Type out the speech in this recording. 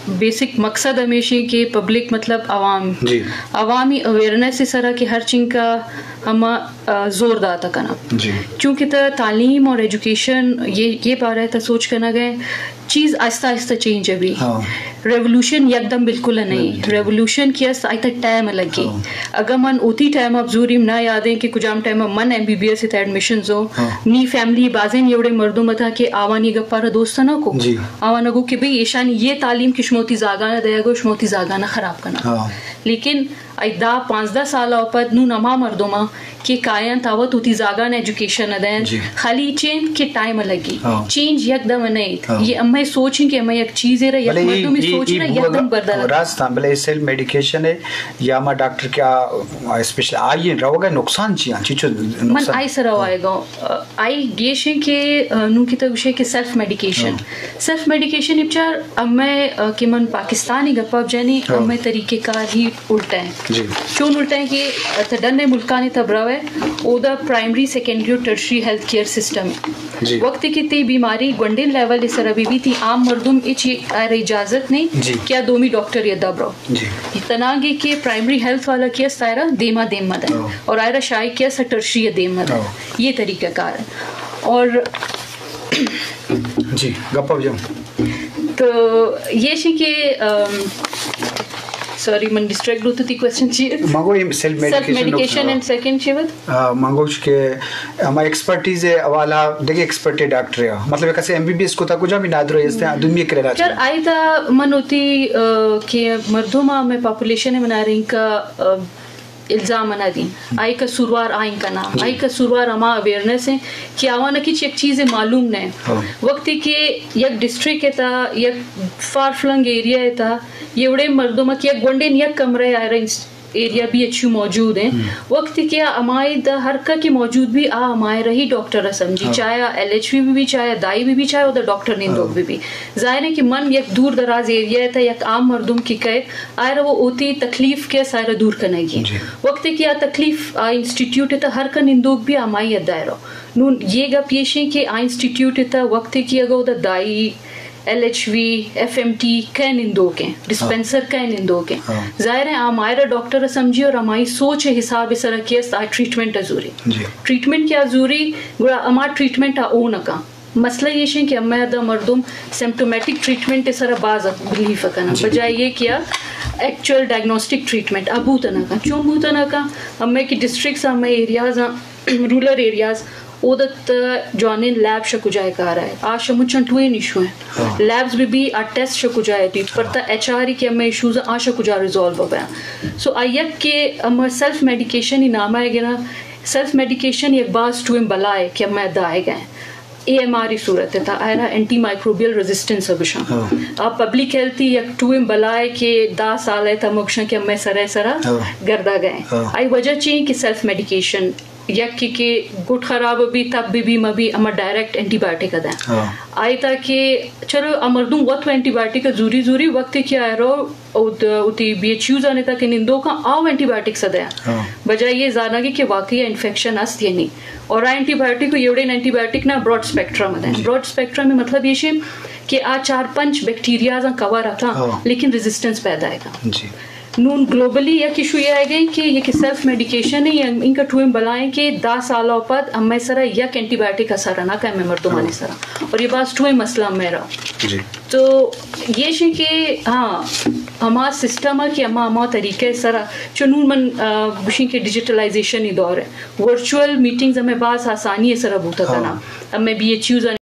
بیسک مقصد ہمیش ایں کہ پبلک، مطلب عوام، جی۔ عوامی اویئرنیس سرا کہ ہر چنکا ہما، آ، زور داتا کنا۔ جی۔ چونکہ تا تعلیم اور ایجوکیشن یہ، یہ بارہ تا سوچ کنگ ءَ، چیز آہستہ آہستہ چینج ابی۔ ہاں۔ ریولوشن یکدم بالکل نہیں۔ نہیں۔ ریولوشن کہ است آئی تا ٹائم لگی۔ ہاں۔ اگہ من اوتی ٹائم اب زوریم نہ یاد ایں کہ کجام ٹائم من ایم بی بی ایس تا ایڈمیشن زو، ہاں۔ نی فیملی بازیں ایوڑے مردم اتاں کہ آوانی گپا را دوست نہ کو۔ جی۔ آوانا گو کہ بھئی ایشانی یہ تعلیم کہ شما وتی زاگانا دئیگو، شما وتی زاگانا خراب کنا۔ ہاں۔ لیکن اے دہ پانزدہ سال ءَ پد نون ہما مردماں کہ کاینت آ وت وتی زاگان ایجوکیشن ءَ دینت، جی۔ خالی چین کہ ٹائم لگی۔ ہاں۔ چینج یک دم نہ ایت۔ ہاں۔ یہ ہمے سوچ ایں کہ ہمے یک چیزے را، یک بلے اے، مردمی اے، سوچ اے را بوگ یک دم بردار۔ راست ہاں، بلے اے سیلف میڈیکیشن ہے یا ما ڈاکٹر کیا اسپیشل آئی روگ ءَ نقصان چی آں؟ چی چو من نقصان؟ آئی سرا آئے گا۔ آئی گیش ایں کہ، آ، نوں کہ تو گوشے کہ سیلف میڈیکیشن۔ ہاں۔ سیلف میڈیکیشن ءَ بچار ہمے، آ، کہ من پاکستانی گپا جنی، ہاں۔ ہمے طریقہ کار ہی الٹا ایں۔ جی۔ چون الٹا ایں کہ، آ، تا ڈن ملکانی تا براوے، اودا پرائمری، سیکنڈری اور ٹرشری ہیلتھ کیئر سسٹم ایں۔ جی۔ وقت کہ تی بیماری گونڈیں لیول سرا بی بی، تی عام مردم اچ آئرا اجازت نہیں، جی۔ کہ آ دومی ڈاکٹر یدا برو۔ جی۔ تنانگے کہ پرائمری ہیلتھ والا کہ است آئرا دیما دیم مدن۔ ہاں۔ اور آئرا شاہی کہ است ٹرشری دیم مدن۔ ہاں۔ یہ طریقہ کار ہے۔ اور جی، گپ اب جم۔ تو یہ شی کہ، ام، سوری، من ڈسٹریکٹ ہوتا تھی، کوشچن چی ہے؟ مگو یہ سیلف سیلف میڈیکیشن میڈیکیشن نقصان۔ اینڈ سیکنڈ چی بات؟ آ، من گوش کہ ہما ایکسپرٹیز حوالہ دگہ ایکسپرٹ ڈاکٹر ہے۔ مطلب، کسے ایم بی بی ایس کو تا کجا بھی نادرو ہستے ہیں، دومی کرے راج چار۔ آئی تا من ہوتی، آ، کہ مردم آ، میں پاپولیشن ہے منا رہی کا، آ، الزام نہ دیں۔ آئی قصوروار آئیں کنا۔ جی۔ آئی قصوروار ہما اویئرنیس ہیں کہ آوانا کچھ یک چیز معلوم نہیں۔ ہاں۔ وقتی کہ یک ڈسٹرکٹ ہے تا، یک فار فلنگ ایریا ہے تا، یہ وڑے مردم کہ یک گونڈین یک کمرے آئرا ایریا بی ایچ یو موجود ہیں۔ ہم۔ وقت کہ ہمائی دا ہر کا کی موجود بھی آ ہمائی رہی ڈاکٹر سمجھی، ہاں۔ چاہے ایل ایچ بی بھی، چاہے دائی بھی، چاہے ادھر ڈاکٹر نیندوک ہاں۔ بھی بھی۔ ظاہر ہے کہ من یک دور دراز ایریا ہے تا یک عام مردم کی کہے، آئرا وہ ہوتی تکلیف کے سارا دور کنگی۔ جی۔ وقت کہ آ تکلیف آ انسٹیٹیوٹ ہے تا ہر کا نیندوک بھی ہمائی دائرو۔ نون یہ گپ یہ شیں کہ آ انسٹیٹیوٹ ہے تا وقت کی اگر ادھر دائی ایل ایچ وی، ایف ایم ٹی کئے نندوک ایں، ڈسپنسر کئے نندوک ایں۔ ہاں۔ ظاہر ہے، آ ماہر ڈاکٹر سمجھی اور ہمائی سوچ حساب سرا کہ است آ ٹریٹمنٹ زوری۔ جی۔ ٹریٹمنٹ کیا زوری؟ گڑا ہما ٹریٹمنٹ آ او نہ کن۔ مسئلہ یہ شیں کہ ہمیں ادا مردم سمپٹومیٹک ٹریٹمنٹ سرا باز بلیف کنا۔ جی۔ بجائے یہ کہ ایکچوئل ڈائگنوسٹک ٹریٹمنٹ آ بوت نہ کن۔ چون بوت نہ کن؟ ہمیں کہ ڈسٹرکٹس، ہمیں ایریاز، رورل ایریاز، اودت جوانین لیب شہ کجا کار ہے، آ شہ مچن ٹوئیں ایشو ہیں۔ ہاں۔ لیبز بھی بھی آ ٹیسٹ شہ کجا ہے، پر تا ایچ آر ای کہ ہمیں ایشوز آ شہ کجا ریزالو ببیاں۔ سو آ یک کہ ہم سیلف میڈیکیشن ہی نامہ ہے گنا، سیلف میڈیکیشن یک باز ٹوئیں بلا ہے کہ ہمیں دائے گئے۔ اے ایم آر ای صورت ہے تا آئرا اینٹی مائکروبیل ریزسٹنس گشاں۔ ہاں۔ آ پبلک ہیلتھ یک ٹوئیں بلا ہے کہ دہ سال ہے تا مگشاں کہ ہمیں سرے سرا ہاں۔ گردا گئے۔ ہاں۔ آئی وجہ چی کہ سیلف میڈیکیشن یک کہ، کہ گٹ خراب بھی، تب بھی، بھی مبی، اما ڈائریکٹ اینٹی بایوٹک دیں۔ ہاں۔ آئی تا کہ چلو آ مردم وت اینٹی بایوٹک زوری زوری وقت کہ آئرو، او ت-، او تی بی ایچ یوز آنے تا کہ نندوکاں آو اینٹی بایوٹک دیں۔ ہاں۔ بجائے یہ زانگی کہ واقعی انفیکشن است یا نہیں۔ اور آ اینٹی بایوٹک کو ایوڑین اینٹی بایوٹک نا براڈ اسپیکٹرم دیں۔ جی۔ براڈ اسپیکٹرم میں مطلب یہ شے کہ آ چار پنچ بیکٹیریاز کور آتا، ہاں۔ لیکن ریزسٹنس پیدا ہے۔ جی۔ نون گلوبلی یک ایشو یہ آئے گئے کہ یہ کہ سیلف میڈیکیشن ہے، یا ان کا ٹوئیں بلائیں کہ دہ سال پد ہمیں سرا یک اینٹی بایوٹک اثر نہ کہ ہمیں مردمانی ہاں۔ سرا۔ اور یہ باز ٹوئیں مسئلہ میرا۔ جی۔ تو یہ شی کہ ہاں، ہما سسٹم ہے کہ ہما، ہما طریقے سرا، چنون من، آ، گوشیں کہ ڈیجیٹلائزیشن ہی دور ہے۔ ورچوئل میٹنگز ہمیں باز آسانی سرا بوتا ہاں۔ کنا۔ ہمیں بی ایچ یوز